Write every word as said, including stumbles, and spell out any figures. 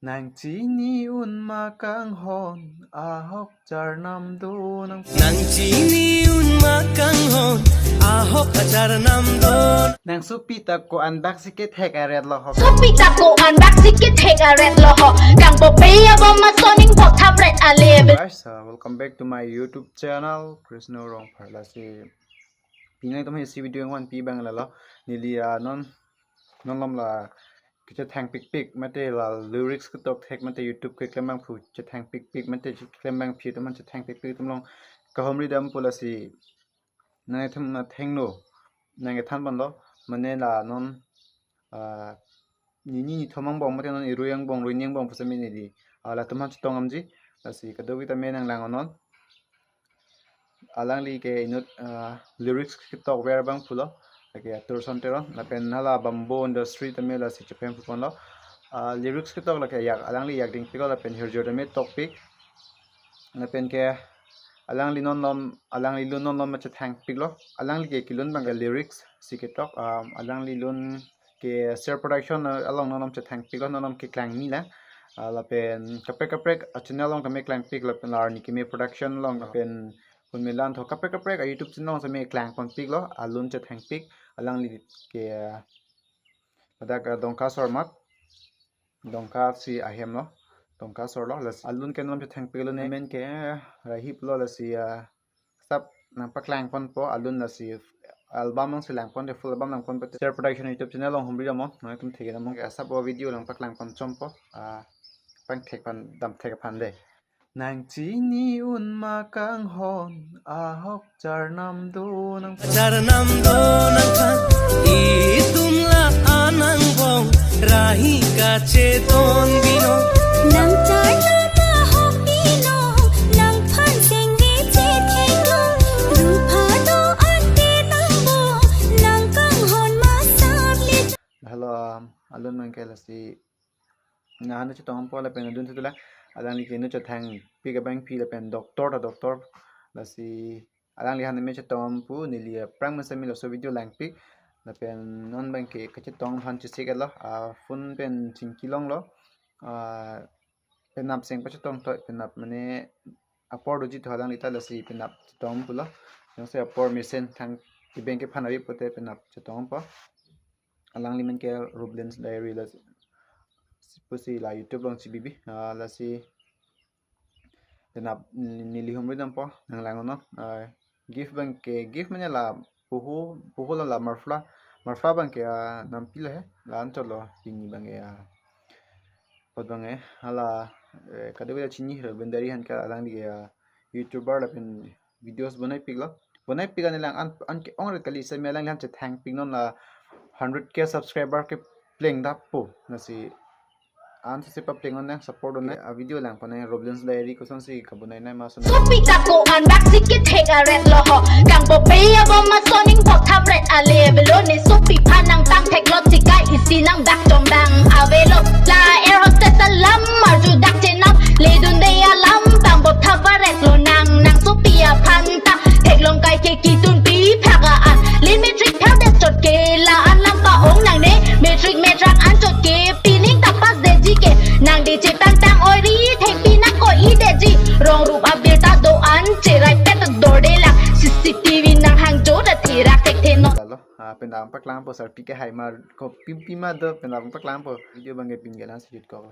Nang chini un ma kanghon, ahok charnam do nang. Nang chini un ma kanghon, ahok acharnamdun. Nang sopi ta ko-an bak si kethek aret lo ho. Sopi ta ko-an bak si kethek aret lo ho. Kangpo pe abom ma soning phok thap ret ale be. Guys, uh, welcome back to my YouTube channel, Krishna Rongphar. Lasi pini nangtum isi video nangvanpi abang lalo. Neli, uh, non, non malom la kachethang pikpik mate la lyrics ketok thek mate YouTube keklem abangphu chethang pikpik mate keklem abangpi atum chethang pikpik atum along kahumri dampo. Lasi nangtum na thengno nang kethan ponlo, mane la non, ah, nini nithom angbong mate non irui angbong, ruini angbong pusitame neli, ah, latum aphan chetong damji. Lasi kadokave tame nanglang non. Alangli ke inut, ah, lyrics ketok ver abangphu lo, lake Atur Son Teron, lapen hala Bamboo Industry tame lasi chepemphu ponlo. Ah, lyrics ketok lake yak, alangli yak dingpik lo, lapen hirjor tame tokpik. Lapen ke alangli non malom, alangli lun non malom chethang piklo. Alangli ke kelun abang ke lyrics si ketok, ah, alangli lun ke Ser Production, ah, along non malom chethang piklo, non malom keklang ni lang. Ah, lapen kaprek kaprek, ah, channel along tame klang pik, lapen la arni keme production along, lapen Punmelan tho kaprek kaprek, ah, YouTube channel along tame klang ponpik lo, alun chethang pik, alangli ke, ah, ladak, ah, Dongka Sormat, Dongka si ahem lo, Dongka Sor lo, lasi alun ke non malom chethang piklo ne, amen ke, ah, Rahip lo, lasi, ah, sap nangpaklang ponpo alun, lasi album along si lang ponte, full album lang ponpo. Ser Production YouTube channel along humri damnon, nangtum thek damnon ke asap o video nangpaklang pon chompo, ah, pangthek pan dam thek aphan de. Nang chini un ma kanghon, ahok charnam do nang. Charnam do nangphan, itum la-an angbong, rahi kachedon binong. Nang charnam ahok binong, nangphan singdi chethek long. Rupha do-an te angbong, nang kanghon ma sap le. Hello, um, alun abang ke lasi nahanu chetongpo lapen adun thutula. Alangli ke inut chethang pik abangpi lapen doctor ta doctor. Lasi alangli aphan tame chetongpo, neli aphrang mesen me laso video langpik. Lapen non abang ke kachetong aphan chesik lo, ah, phone pen chingki longlo. Ah, penap seng pachetong tho, penap mane apor doji tho alangli ta, lasi penap chetong pulo. Jongsi apor mesen thang kebeng kephan ave pute penap chetongpo. Alangli amen ke Roblins Diary, lasi pusi la YouTube along chibibi, ah, lasi penap neli humri dampo, nanglang non. Ah, gift abang ke, gift mane la puhu, puhu lo la muffler, muffler abang ke, ah, nampi lo he, la anchot lo pini abang ke, ah, apot abang ke, hala, eh, kadokave ta chini Roblins Diary aphan ke, alangli ke, ah, YouTuber lapen videos bonai piklo. Bonai pik an lang an, an ke-ong ret kali, sitame alangli aphan chethang pik non, la hundred K subscriber kepleng dampo. Lasi an si papleng non nang support non. A video lang ponai Roblins Diary kosonsi kabonai nai ma son. Sopi ta ko-an bak si kethek aret lo ho. Kangpo pe abom ma soning phok thap ret ale be lo, ne sopi aphan nangtang thek lo, si kai isi nang bak chom abang avelo. La air hostess alam arju dak chenam, ledunde alam bang phok thap aret lo nang, nang sopi aphan ta theklong kai ke kitunpi phak an. Lin matric phak det chot ke la-an lam pa-ong nangne, matric matrak anchot ke pining ta pass detji ke, nang de chetang tang oi ri thengpi nang ko-i detji, rong rup abirta do-an cherai pet dorde lang, C C T V nang hangjo ta therak thekthe non. Lalo, ah, penap paklangpo, sarpi ke hai ma ko pimpi ma do, penap paklangpo, video abang ke pin ke lang si jut kok.